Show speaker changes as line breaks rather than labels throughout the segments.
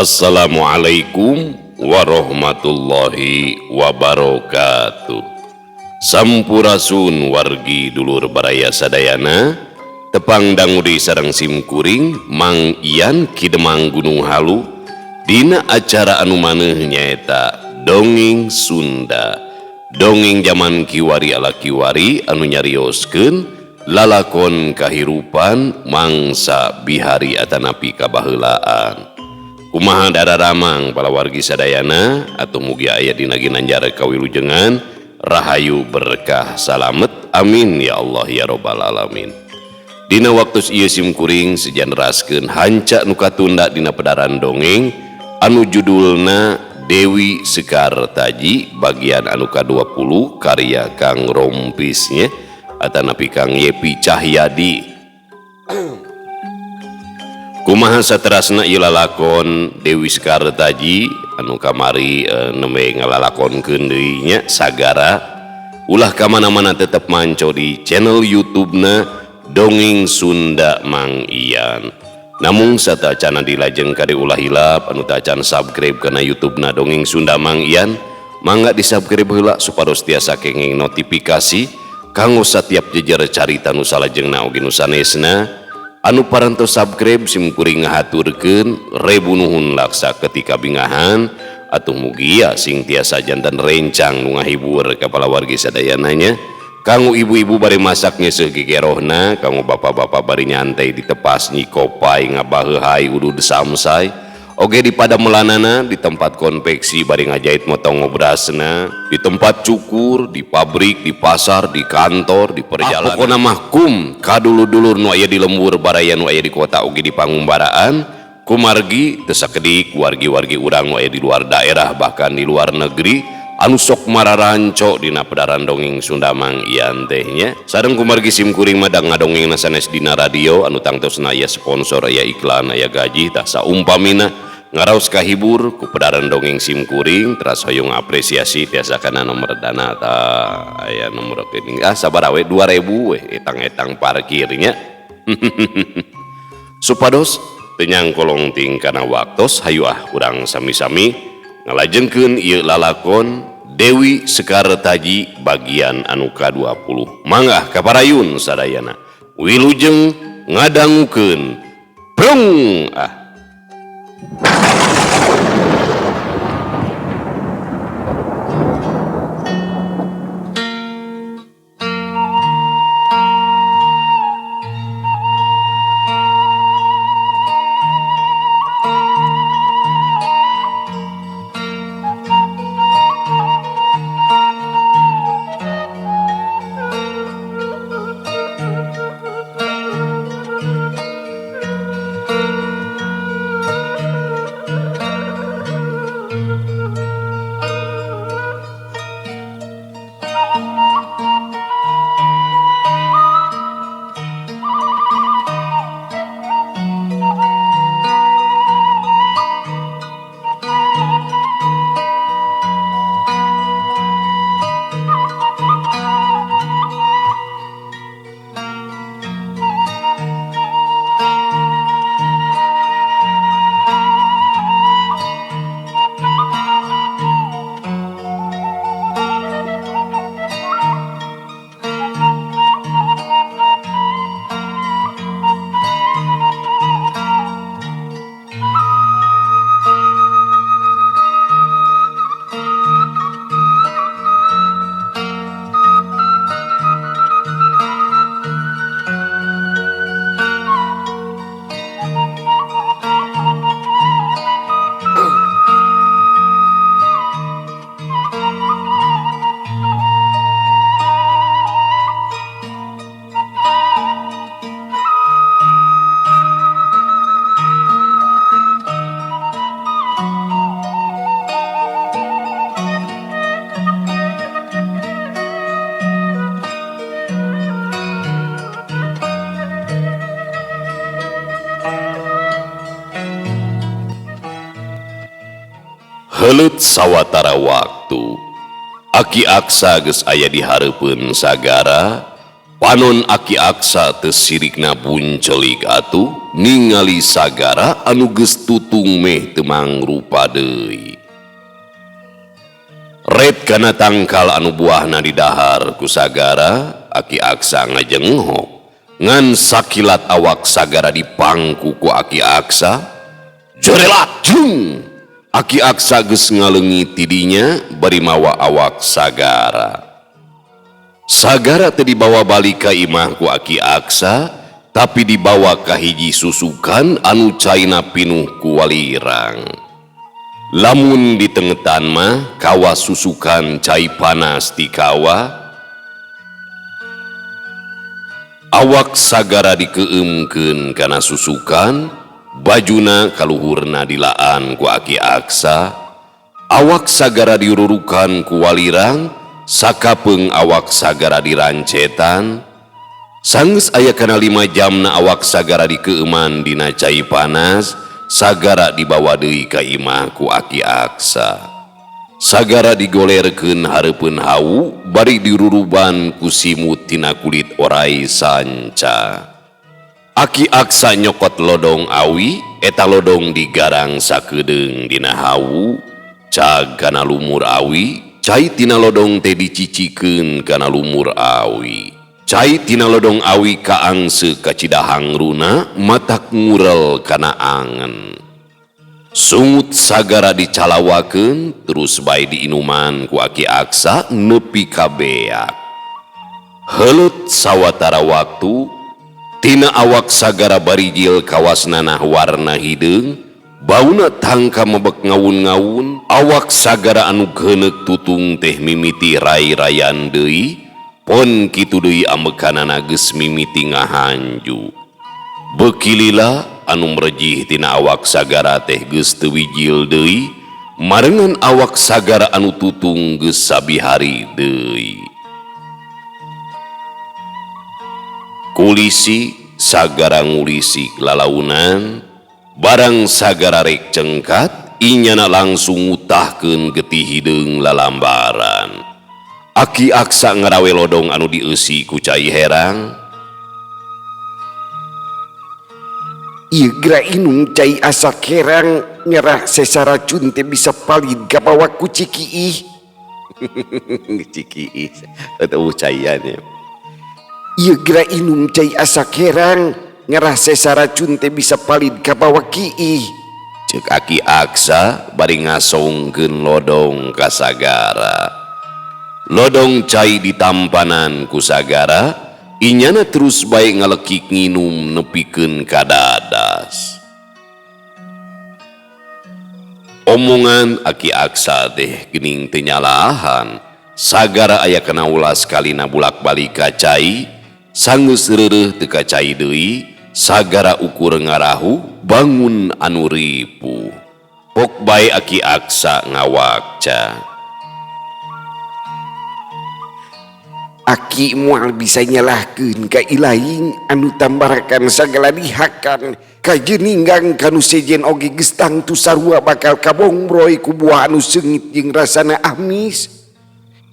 Assalamualaikum warahmatullahi wabarakatuh. Sampurasun wargi dulur baraya sadayana, tepang dangu deui sareng simkuring Mang Ian Ki Demang Gunung Halu dina acara anu maneuh nyaeta Dongeng Sunda. Dongeng zaman kiwari ala kiwari anu nyarioskeun lalakon kahirupan mangsa bihari atanapi kabaheulaan. Kumaha dararamang palawargi sadayana atau mugi aya dina ginanjar kawilujengan rahayu berkah salamet, amin ya Allah ya robbal alamin. Dina waktu ieu simkuring sejan raskeun hanca nu katunda dina pedaran dongeng anu judulna Dewi Sekar Taji bagian anu ka-20 karya Kang Rompisnya atanapi Kang Yepi Cahyadi. Kumaha saterasna ieu lalakon Dewi Sekar Taji anu kamari nembe ngalalakonkeun deui nya sagara ulah ka mana-mana tetep manco di channel YouTube-na Dongeng Sunda Mang Ian. Namung satacana dilajeng kade ulah hilap anu tacan subscribe kana YouTube-na Dongeng Sunda Mang Ian, mangga di-subscribe heula supados tiasa kenging notifikasi kanggo satiap jejer carita nu salajengna oge nu sanesna. Anu parantos subscribe simkuring ngahaturkeun rebu nuhun laksa ketika bingahan atuh mugia sing tiasa jantan rencang nu ngahibur ka palawargi sadayananya. Kanggo ibu-ibu bari masak nyeuseuh gegerohna, kanggo bapak-bapak bari nyantai di tepas nyikopai ngabaheuhai udud samsai, oge di padamelanana di tempat konveksi bari ngajait motong ngobrasna, di tempat cukur, di pabrik, di pasar, di kantor, di perjalanan. Pokona mah kum kadulur-dulur nu aya di lembur baraya nu aya di kota oge di pangumbaraan, kumargi teu sakedik wargi-wargi urang nu aya di luar daerah bahkan di luar negeri anu sok mararanco dina pedaran dongeng Sunda Mang Ian teh nya. Sareng kumargi simkuring mah da ngadongengna sanes dina radio anu tangtosna aya sponsor, aya iklan, aya gaji, tah saumpamina ngaraos kahibur ku pedaran dongeng simkuring teras hoyong apresiasi tiasa kana nomor dana ta aya nomor rekening sabar we 2000 we etang-etang parkirnya. Supados teu nyangkolong ting kana waktos, hayu ah urang sami-sami ngalajengkeun ieu lalakon Dewi Sekar Taji bagian anu ka-20. Mangga kaparayun sadayana wilujeng ngadangukeun prung ah. Heuleut sawatara waktu Aki Aksa geus aya di hareupeun Sagara. Panon Aki Aksa teu sirikna buncelik atuh ningali Sagara anu geus tutung meh teu mangrupa deui. Ret kana tangkal anu buahna didahar ku Sagara, Aki Aksa ngajenghok. Ngan sakilat awak Sagara dipangku ku Aki Aksa, jorelat jung! Aki Aksa geus ngaleungit tidinya bari mawa awak Sagara. Sagara teu dibawa balik ka imah ku Aki Aksa, tapi dibawa ka hiji susukan anu caina pinuh ku walirang. Lamun ditengetan mah kawa susukan cai panas ti kawa. Awak Sagara dikeumkeun kana susukan, bajuna kaluhurna dilaan ku Aki Aksa. Awak Sagara dirurukan ku walirang, sakapeung awak Sagara dirancetan. Sanggeus aya kana 5 jamna awak Sagara dikeuman dina cai panas, Sagara dibawa deui ka imah ku Aki Aksa. Sagara digolerkeun hareupeun hawu bari diruruban ku simut tina kulit orai sanca. Aki Aksa nyokot lodong awi, eta lodong digarang sakedeung dina hawu, cag kana lumur awi, cai tina lodong teh dicicikeun kana lumur awi. Cai tina lodong awi kaangse ka Cidahangruna matak ngurel kana angen. Sungut Sagara dicalawakeun terus bae diinuman ku Aki Aksa nepi ka beak. Heuleut sawatara waktu tina awak Sagara barijil kawas nanah warna hideung, bauna tangka mebek ngawun-ngawun, awak Sagara anu geuneuk tutung teh mimiti rai-rayan deui, pon kitu deui amekanana geus mimiti ngahanju. Beuki lila anu merejih tina awak Sagara teh geus teu wijil deui, marengan awak Sagara anu tutung geus sabihari deui. Kulisi Sagara ngulisik lalaunan, barang Sagara rek cengkat, inyana langsung ngutahkeun getih hideung lalambaran. Aki Aksa ngarawe lodong anu dieusi ku cai herang.
Ieu geura inum cai asak herang, nyerah sesa racun teh bisa palid kabawa ku Cikiih.
Cikiih, eta caian ya.
Ieu geura inum cai asak herang, ngerah sesa racun teh bisa palid kabawa kiih.
Ceuk Aki Aksa bari ngasongkeun lodong ka Sagara. Lodong cai ditampanan ku Sagara, inyana terus bae ngalekik nginum nepikeun ka dadas. Omongan Aki Aksa teh geuning teu nyalahan. Sagara aya kana ulas kalina bulak-balik ka cai, sanggeus reureuh teu ka cai deui, Sagara ukur ngarahu bangun anu ripuh. Pok bae Aki Aksa ngawakca.
Aki moal bisa nyalahkeun ka ilaing anu tambarakan sagala dihakan kajeninggang kanu sejen oge geus tangtu sarua bakal kabongbroy ku buah anu seungit jeung rasana amis.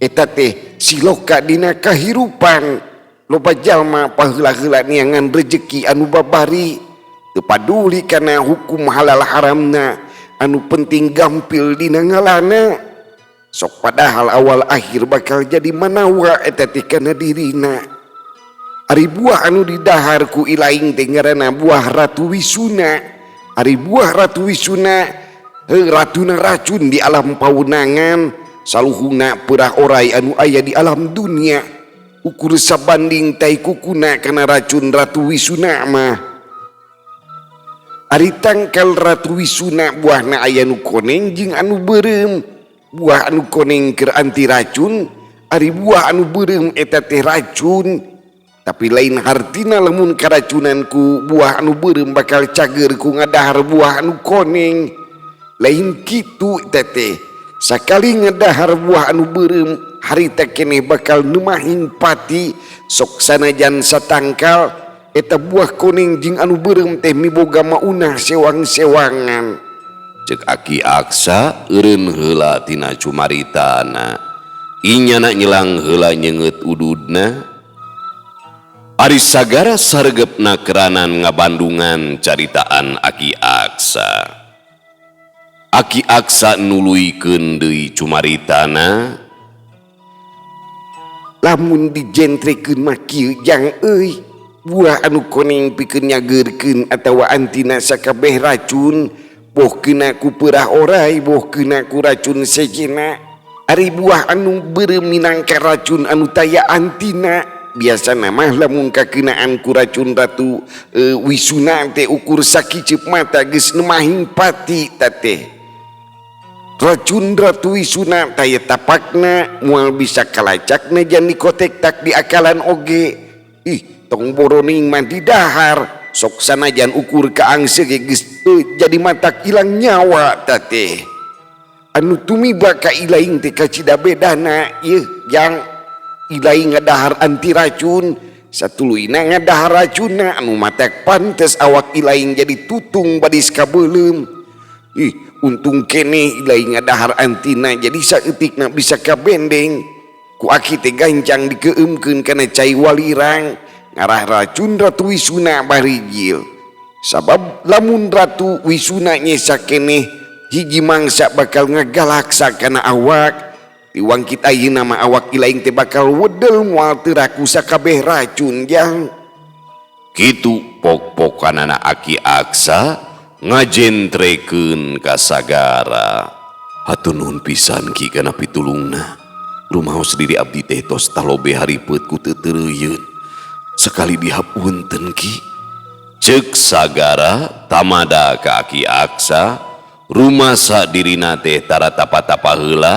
Eta teh siloka dina kahirupan. Loba jalma paheula-heula neangan rejeki anu babari teu paduli kana hukum halal haramna, anu penting gampil dina ngalana. Sok padahal awal akhir bakal jadi manawa eta teh kana dirina. Ari buah anu didahar ku ilaing teh ngaranna buah Ratu Wisuna. Ari buah Ratu Wisuna heuh ratuna racun di alam pawenangan, saluhuna peurah orai anu aya di alam dunia. Ukur sabanding tai kukuna kana racun Ratu Wisuna mah. Ari tangkal Ratu Wisuna buahna aya nu koneng jeung anu beureum. Buah anu koneng keur anti racun, ari buah anu beureum eta teh racun. Tapi lain hartina lamun karacunan ku buah anu beureum bakal cager ku ngadahar buah anu koneng. Lain kitu eta teh. Sakali ngadahar buah anu beureum, harita keneh bakal nemahing pati. Sok sanajan satangkal eta buah koneng jeung anu beureum teh miboga maunah sewang-sewangan.
Ceuk Aki Aksa eureun heula tina cumaritana. Inyana nyelang heula nyeungeut ududna. Ari Sagara saregepna keranan ngabandungan caritaan Aki Aksa. Aki Aksa nuluykeun deui cumaritana.
Lamun dijentrekeun mah kieu jang euy, buah anu koneng pikeun nyageurkeun atawa antina sakabeh racun, boh keuna ku peurah orai, boh keuna ku racun sejena. Ari buah anu beureum minangka racun anu taya antina, biasana mah lamun kakeunaan ku racun Ratu Wisuna teh ukur sakiceup mata geus nemahing pati teh. Racun Ratu Wisuna taya tapakna moal bisa kalacakna jan dikotek tak diakalan oge. Ih, tong boroning mah didahar, sok sanajan ukur kaangse ge geus jadi matak ilang nyawa teh. Anu tumiba ka ilaing teh kacida bedana ieu jang ilaing ngadahar anti racun, satuluyna ngadahar racunna anu matak pantes awak ilaing jadi tutung badis kabeuleum. Ih, untung keneh ilaing ngadahar antina jadi saeutikna bisa kabendeng. Ku aki teh gancang dikeumkeun kana cai walirang ngarah racun Ratu Wisuna barijil. Sabab lamun Ratu Wisuna nyesa keneh hiji mangsa bakal ngagalaksa kana awak. Diwangkit ayeuna mah awak ilaing teh bakal wedel moal teu raku sakabeh racun jang.
Kitu pok-pokanana Aki Aksa ngajentrekeun ka Sagara. Hatur nuhun pisan Ki kana pitulungna. Rumaos diri abdi teh tos talobe haripeuet ku teu teureuyeuun. Sekali dihapunten Ki. Ceuk Sagara tamada ka Aki Aksa, rumasa dirina teh tara tapa-tapa heula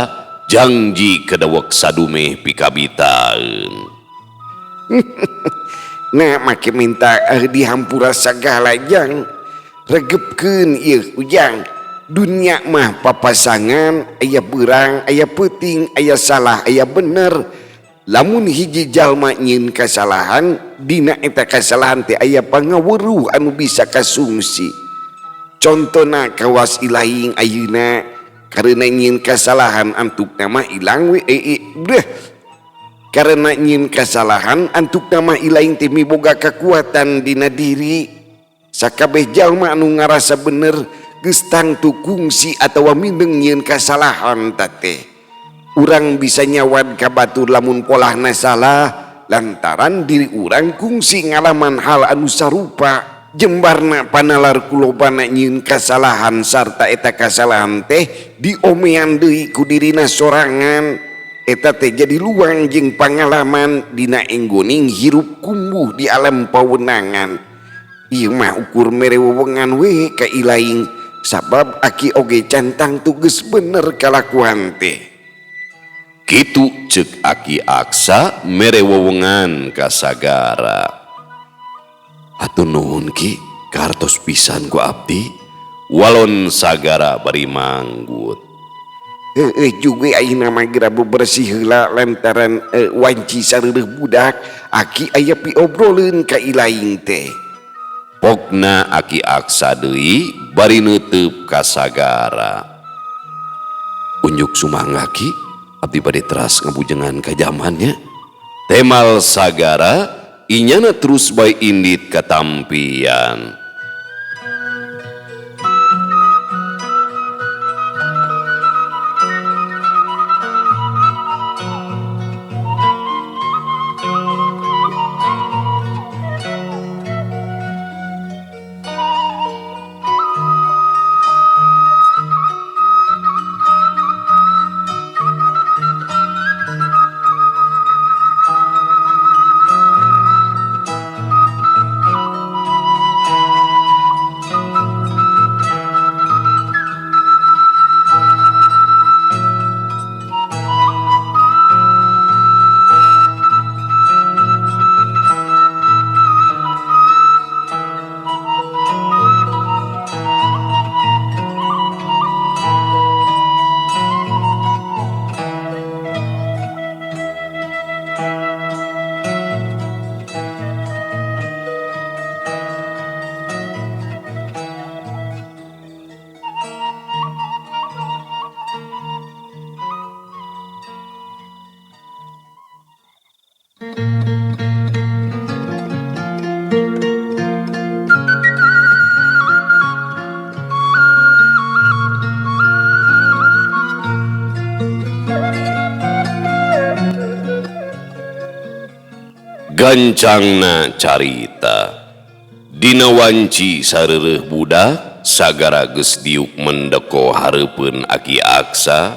jangji kedewek sadumeh pikabitaeun.
Nah make minta dihampura sagala jang. Regepkeun ieu ujang. Dunia mah papasangan, aya beurang, aya peuting, aya salah, aya bener. Lamun hiji jalma nyieun kasalahan, dina eta kasalahan teh aya pangaweruh anu bisa kasungsi. Contona kawas ilaing ayeuna karena nyieun kasalahan antukna mah ilang we deh. Karena nyieun kasalahan antukna mah ilaing teh miboga kakuatan dina diri. Sakabeh jalma anu ngarasa bener geus tangtu kungsi atawa mindeng nyieun kasalahan teh. Urang bisa nyawad ka batur lamun polahna salah lantaran diri urang kungsi ngalaman hal anu sarupa. Jembarna panalar kulobana nyieun kasalahan sarta eta kasalahan teh diomean deui ku dirina sorangan. Eta teh jadi luang jeung pangalaman dina enggoning hirup kumbuh di alam pawenangan. Ieu mah ukur mere wewengan we ka ilaing sabab aki oge can tangtu geus bener kalakuan teh.
Kitu ceuk Aki Aksa mere wewengan ka Sagara. Hatur nuhun Ki, kartos pisan ku abdi. Walon Sagara bari manggut.
Heueuh juga ayeuna mah geura bebersih heula lantaran wanci sareureun budak, aki aya piobroleun ka ilaing teh.
Pokna Aki Aksa deui bari neuteup ka Sagara. Unjuk sumangga Ki, abdi bade teras ngabujengan ka jamannya. Temal Sagara inyana terus bae indit katampian. Gancangna carita Dina wanci sareureuh budak sagara geus diuk mendeko hareupeun Aki Aksa.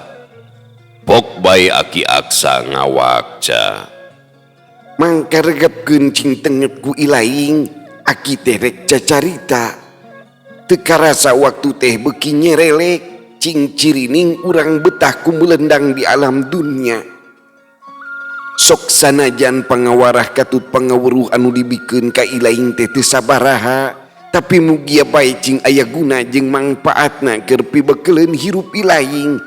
Pok bae Aki Aksa ngawakca.
Mangkaregepkeun cing tenget ku ilaing, aki teh rek cacarita. Teu karasa waktu teh beuki nyerelek, cing cirining urang betah kumelendang di alam dunya. Sok sanajan pangawarah katut pangaweruh anu dibikeun ka ilaing teh teu sabaraha, tapi mugia bae cing aya guna jeung mangpaatna keur pibekeleun hirup ilaing.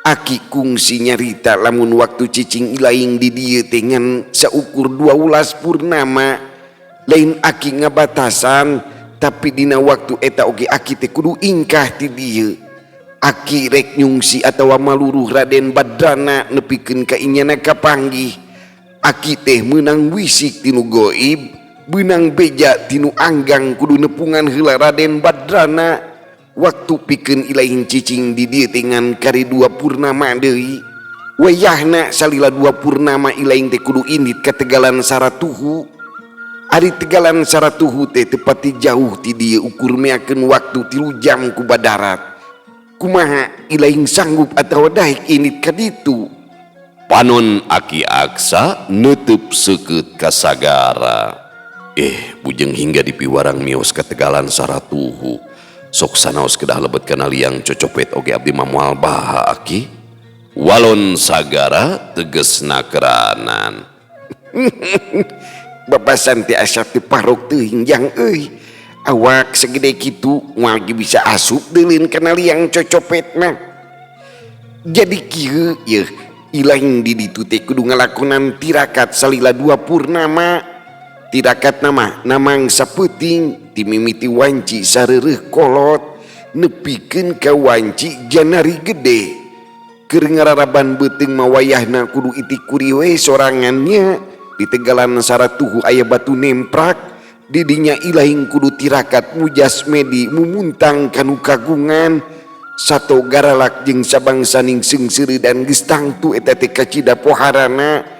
Aki kungsi nyarita lamun waktu cicing ilaing di dieu teh ngan saukur 12 purnama. Lain aki ngabatasan, tapi dina waktu eta oge aki teh kudu ingkah ti dieu. Aki rek nyungsi atawa maluruh Raden Badrana nepikeun ka inyana kapanggih. Aki teh meunang wisik tinu goib, beunang beja tinu anggang kudu nepungan heula Raden Badrana. Waktu pikeun ilaing cicing di dieu teh ngan kari 2 purnama deui. Wayahna salila 2 purnama ilaing teh kudu indit ka Tegalan Saratuhu. Ari Tegalan Saratuhu teh teu pati jauh ti dieu ukur meakeun waktu 3 jam ku badarat. Kumaha ilaing sanggup atawa daek indit ka ditu?
Panon Aki Aksa neuteub seukeut ka sagara. Bujeng hingga dipiwarang mios ka Tegalan Saratuhu. Sok sanaos kedah lebet kana liang cocopet oge abdi mah moal baha aki. Walon sagara tegesna keranan.
Babasan teh asa teu parok teuing jang euy. Awak segede kitu moal ge bisa asup deuleun kana liang cocopet mah. Jadi kieu yeuh ilaing di ditu teh kudu ngalakonan tirakat salila 2 purnama. Tirakat nama namang sapeuting timimiti wanci sareureuh kolot nepikeun ka wanci janari gede. Keur ngararaban beuteung mah wayahna kudu itik kuriwe sorangannya. Di Tegalan Saratuhu aya batu nemprak, didinya ilaing kudu tirakat mujas medi mumuntang kanu kagungan. Sato garalak jeung sabangsaning seungseureuh dan geus tangtu eta teh kacida poharana.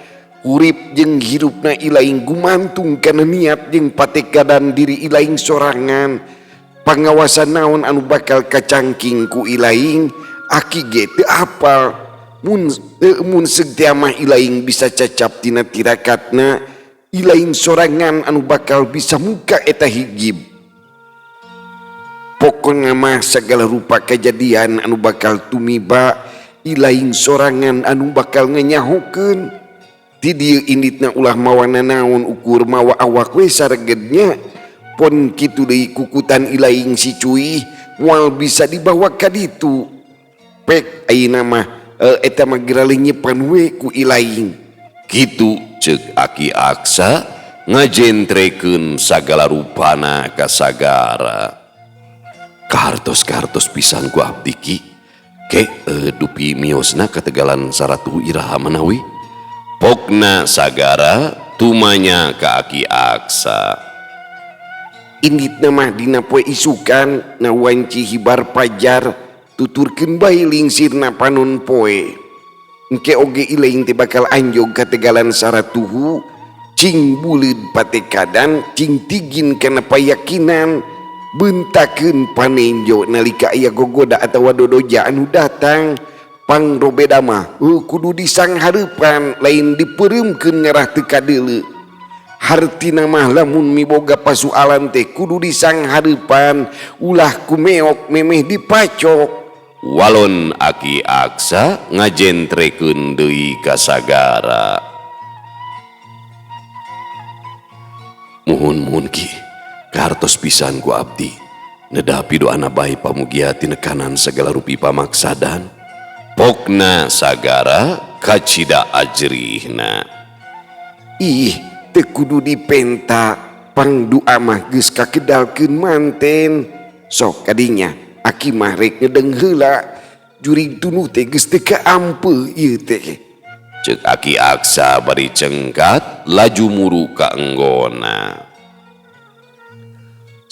Urip jeung hirupna ilaing gumantung kana niat jeung patekadan diri ilaing sorangan. Pangawasan naon anu bakal kacangking ku ilaing, aki ge teu apal. Mun seugtea mah ilaing bisa cacap tina tirakatna, ilaing sorangan anu bakal bisa muka eta hijib. Pokona mah sagala rupa kajadian anu bakal tumiba, ilaing sorangan anu bakal nganyahokeun. Ti dieu inditna ulah mawa nanaon ukur mawa awak we saregednya. Pon kitu deui kukutan ilaing si cuy moal bisa dibawa ka ditu. Pek ayeuna mah eta mah geura leunyepan we ku ilaing.
Kitu ceuk Aki Aksa ngajentrekeun sagala rupana ka sagara. Kahartos-kahartos pisan ku abdi ki. Ke dupi miosna ka Tegalan Saratuhu iraha manawi. Pokna sagara tumanya ka Aki Aksa.
Inditna mah dina poe isukan na wanci hibar pajar tuturkeun bae lingsirna panon poe. Engke oge ilaing teh bakal anjog ka Tegalan Saratuhu, cing buleud patekadan, cing tigin kana payakinan, beuntakeun panenjo nalika aya gogoda atawa dodoja anu datang. Pangrobeda mah kudu disanghareupan lain dipeureumkeun ngarah teu kadeuleu. Hartina mah lamun miboga pasualan teh kudu disanghareupan, ulah kumeok memeh dipacok.
Walon Aki Aksa ngajentrekeun deui ka sagara. Muhun-muhun ki, kahartos pisan ku abdi. Nedapi doana bae pamugia tinekanan sagala rupi pamaksadan. Pokna sagara kacida ajrihna.
Ih, teu kudu dipenta, pangdua mah geus kakedalkeun manten. Sok kadinya aki mah rek ngedeng heula, jurig tunuh teh geus teu kaampeuh ieu teh.
Ceuk Aki Aksa bari cengkat laju muru ka enggona.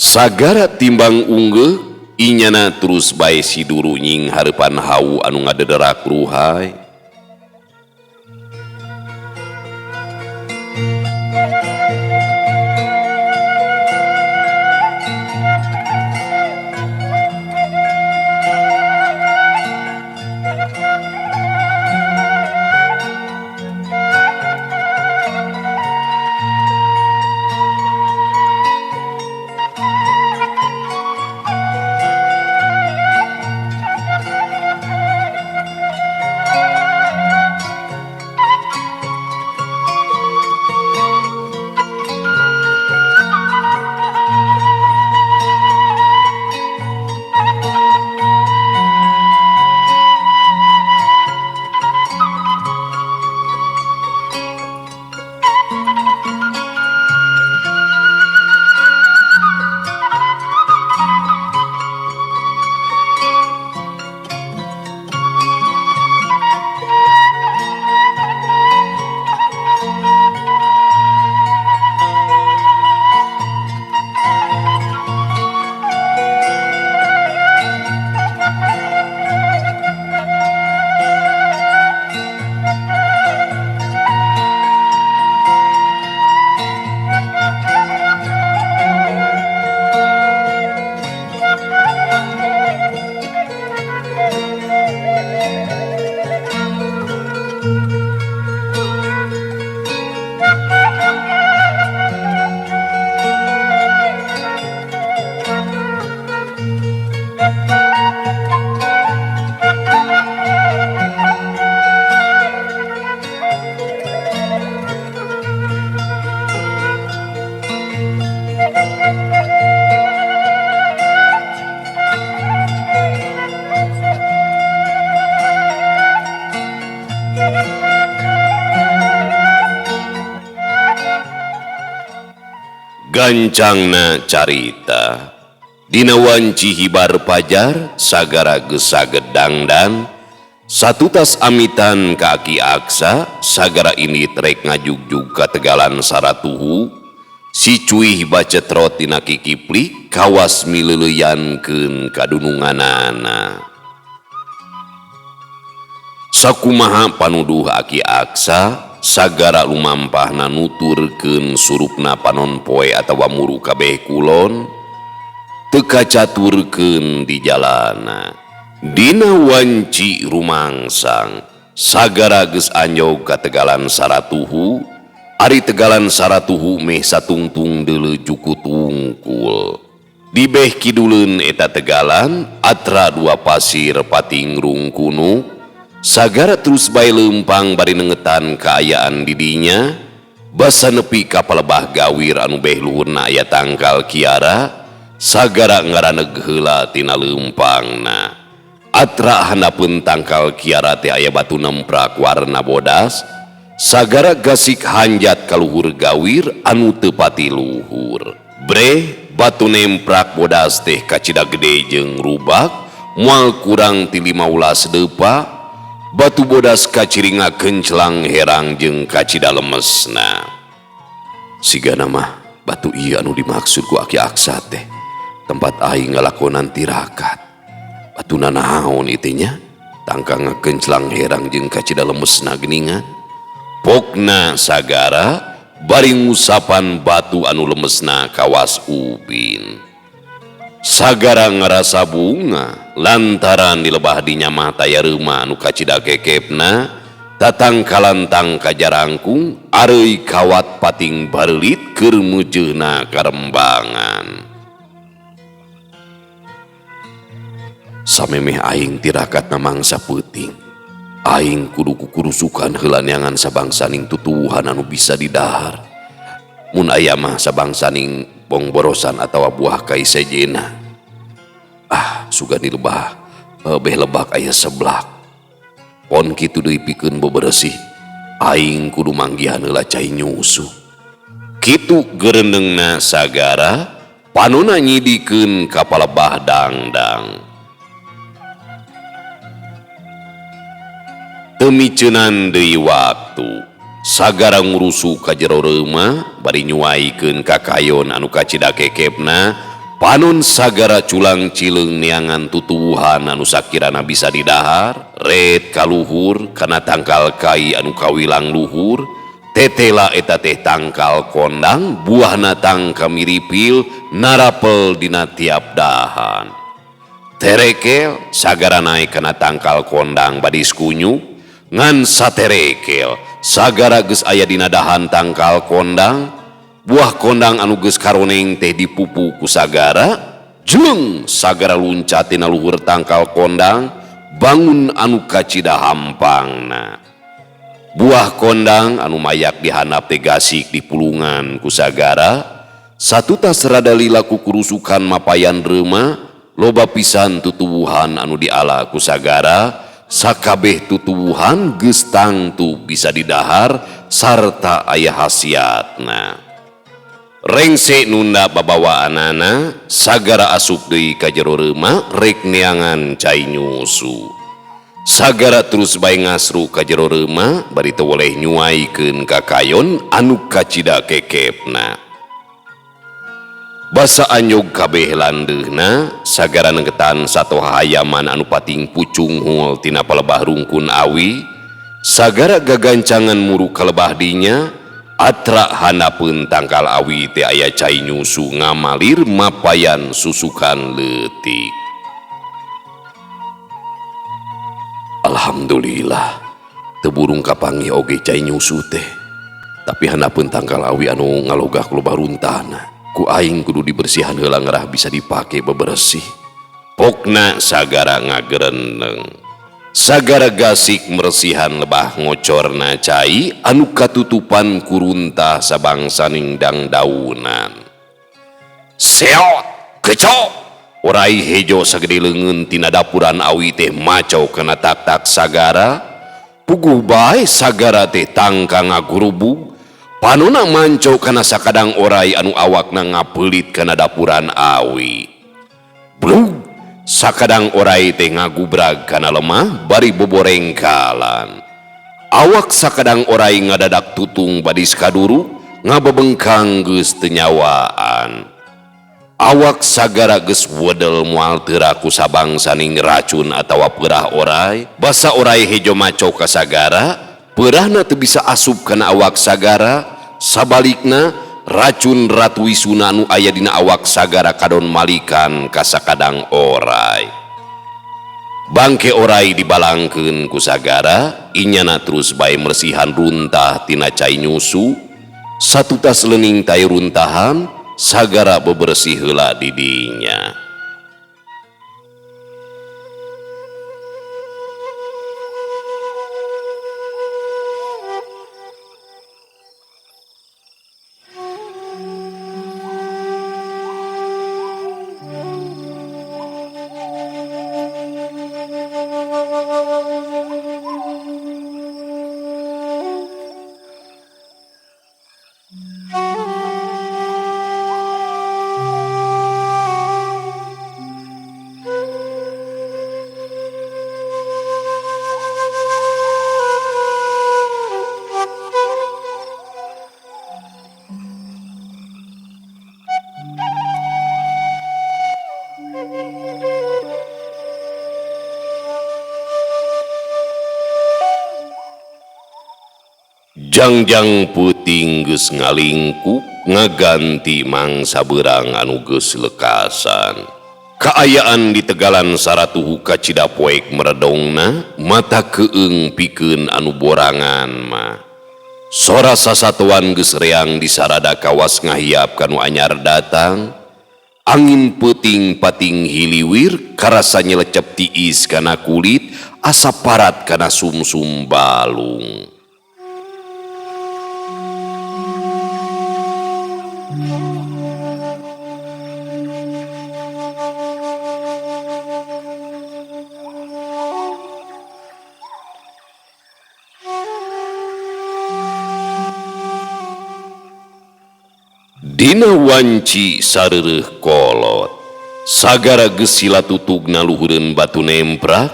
Sagara timbang unggeuh inyana terus bae siduru nying hareupan hawu anu ngadederak ruhai. Gancangna carita dina wanci hibar pajar sagara geus sagedangdan satutas amitan ka Aki Aksa sagara ini trek ngajugjug ka Tegalan Saratuhu si cuih bacetrot dina kikiplik kawas mileuleyankeun kadununganana. Sakumaha panuduh Aki Aksa sagara lumampahna nuturkeun surupna panon poe atawa muru kabeh kulon teu kacaturkeun di jalana. Dina wanci rumangsang sagara geus anjog ka Tegalan Saratuhu ari Tegalan Saratuhu meh satungtung deuleu juku tungkul. Di beh kiduleun eta tegalan atra dua pasir pating rungkunu sagara terus bae leumpang bari nengetan kaayaan didinya basa nepi ka palebah gawir anu beh luhurna aya tangkal kiara sagara ngaraneg heula tina leumpangna. Atra handapeun tangkal kiara teh aya batu nemprak warna bodas sagara gasik hanjat ka luhur gawir anu teu pati luhur. Breh batu nemprak bodas teh kacida gede jeung rubak moal kurang ti 15 depa. Batu bodas kaciringa kencelang herang jeung kacida lemesna. Sigana mah batu ieu anu dimaksud ku Aki Aksa teh tempat aing ngalakonan tirakat. Batuna naon ieu nya? Tangka ngakenclang herang jeung kacida lemesna geuningan. Pokna sagara bari ngusapan batu anu lemesna kawas ubin. Sagara ngarasa bunga lantaran di lebah dinya mah taya reuma anu kacida kekepna tatangkalantang kajarangkung areuy kawat pating bareulit keur meujeuna karembangan. Samemeh aing tirakatna mangsa peuting aing kudu kukurusukan heula neangan sabangsaning tutuwuhan anu bisa didahar. Mun aya mah sabangsaning bongborosan atawa buah kai sejena. Ah, sugan di lebah beh lebak aya seblak. Pon kitu deui pikeun beberesih aing kudu manggihan heula cai nyusu. Kitu gerenengna sagara panona nyidikeun ka palebah dangdang. Teu miceunan deui waktu sagara ngurusu ka jero reumah bari nyuaikeun ka kayon anu kacida kekepna panon sagara culang cileung neangan tutuwuhan anu sakirana bisa didahar ret kaluhur kana tangkal kai anu kawilang luhur tetela eta teh tangkal kondang buahna tangka miripil narapel dina tiap dahan. Terekel sagara naek kana tangkal kondang badis kunyu ngan saterekel sagara geus aya dina dahan tangkal kondang buah kondang anu geus karoneng teh dipupu ku sagara jleng sagara luncat tina luhur tangkal kondang bangun anu kacida hampangna. Buah kondang anu mayak dihandap teh gasik di pulungan ku sagara satutas rada lila ku kurusukan mapayan reuma loba pisan tutuwuhan anu diala ku sagara sakabeh tutuwuhan geus tangtu bisa didahar sarta aya hasiatna. Rengse nunda babawaanana sagara asup deui ka jero reuma rek neangan cai nyusu. Sagara terus bae ngasru ka jero reuma bari teu woleh nyuaikeun ka kayon anu kacida kekepna. Basa anjog kabeh landeuhna sagara nengketan satoha hayaman anu pating pucunghul tina palebah rungkun awi sagara gagancangan muru kalebah dinya atra handapeun tangkal awi teh aya cai nyusu ngamalir mapayan susukan leutik. Alhamdulillah teu burung kapanggih oge cai nyusu teh tapi handapeun tangkal awi anu ngalogah loba runtahna ku aing kudu dibersihan heula ngarah bisa dipake beberesih. Pokna sagara ngagereneng sagara gasik meresihan lebah ngocorna cai anu katutupan kuruntah sabangsaning dangdaunan. Seot kecok orai hejo sagede leungeun tina dapuran awi teh maco kana tak-tak sagara puguh bae sagara teh tangka ngagurubug. Panona manco kana sakadang orai anu awakna ngapeulit kana dapuran awi. Blug, sakadang orai teh ngagubrag kana lemah bari boborengkalan. Awak sakadang orai ngadadak tutung badis kaduru ngabebengkang geus teu nyawaan. Awak sagara geus wedel moal teu raku sabangsaning racun atawa peurah orai, basa orai hejo maco ka sagara, peurahna teu bisa asup kana awak sagara. Sabalikna racun Ratu Wisuna anu aya dina awak sagara kadon malikan ka sakadang orai. Bangke orai dibalangkeun ku sagara, inyana terus bae mersihan runtah tina cai nyusu. Satutas leuning tai runtahan, sagara bebersih heula di dinya. Jangjang peuting geus ngalingkup ngaganti mangsa beurang anu geus lekasan. Kaayaan di Tegalan Saratuhu kacida poek meredongna, mata keung pikeun anu borangan mah. Sora sasatuan geus reang di sarada kawas ngahiap kanu anyar datang. Angin peuting pating hiliwir karasa nyelecep tiis kana kulit, asa parat kana sumsum balung. Dina wanci sareureun kolot, sagara geus sila tutugna luhureun batu nemprak,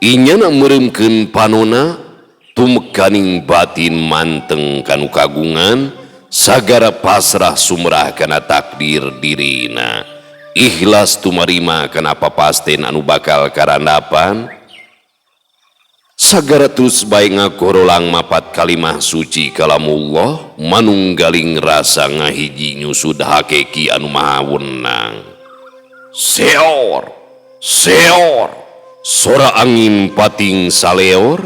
inyana meureumkeun panona, tumekaning batin manteng kanu kagungan, sagara pasrah sumrah kana takdir dirina, ikhlas tumarima kana papasten anu bakal karandapan. Sagara terus bae ngagorolang mapat kalimah suci kalamullah manunggaling rasa ngahiji nyusud hakeki anu maha wenang. Seor, seor, sora angin pating saleor,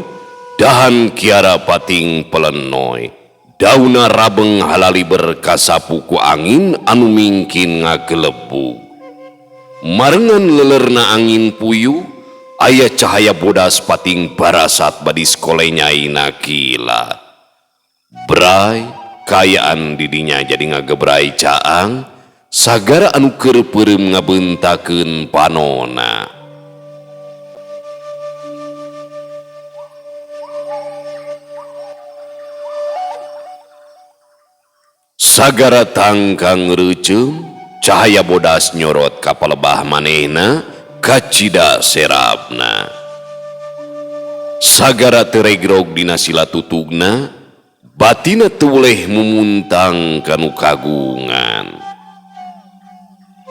dahan kiara pating pelenoy, dauna rabeng halaliber kasapu ku angin anu mingkin ngagelebug. Marengan lelerna angin puyuh, aya cahaya bodas pating barasat badis kolenyai kilat. Bray, kayaan didinya jadi ngagebrai caang, sagara anu keur peureum ngabentakeun panona. Sagara tangkang reuceum, cahaya bodas nyorot ka palebah manehna, kacida serapna. Sagara teregrog dina sila tutugna, batina teu boleh mumuntang kanu kagungan.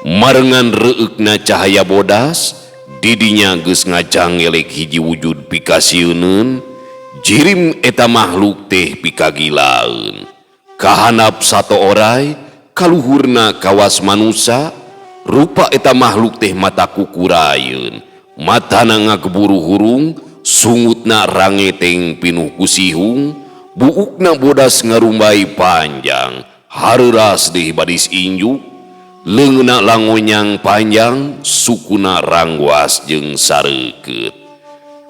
Marengan reueukna cahaya bodas, didinya geus ngajangelek hiji wujud pikasieuneun, jirim eta makhluk teh pikagilaeun. Kahanap sato orai, kaluhurna kawas manusa, rupa eta makhluk teh mata kukurayeun, matana ngageburu hurung, sungutna rangeteng pinuh kusihung, buukna bodas ngarumbai panjang, hareuras deui badis injuk, leungeunna langonyang panjang, sukuna rangguas jeung sareukeut.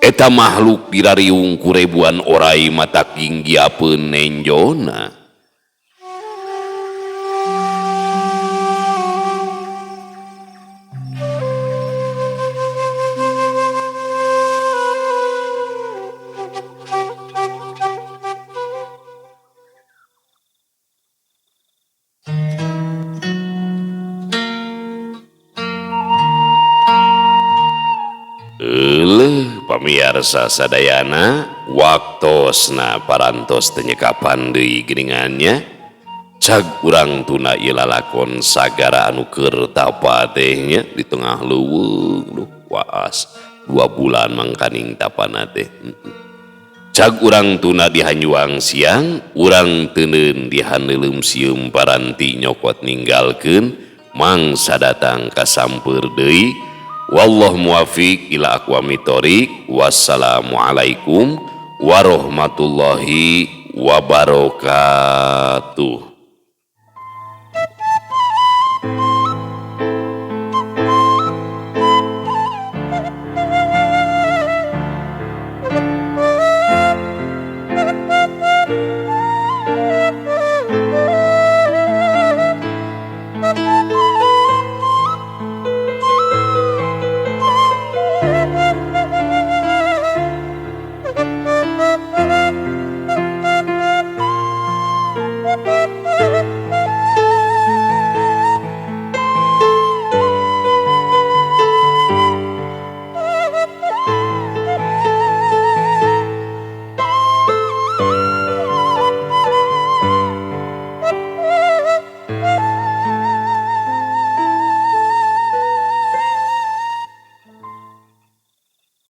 Eta makhluk dirariung ku ribuan orai mata ginggiapeun nenjona. Pamiarsa sadayana, waktosna parantos teu nyekapan deui geuningan nya. Cag urang tunda ieu lalakon sagara anu keur tapa teh nya di tengah leuweung. Duh, waas 2 bulan mangkaning tapana teh. Cag urang tunda di hanjuang siang, urang teuneun di haneuleum sieum paranti nyokot ninggalkeun mangsa datang kasampeur deui. Wallahu muwafiq ila aqwamit thoriq. Wassalamualaikum warahmatullahi wabarakatuh.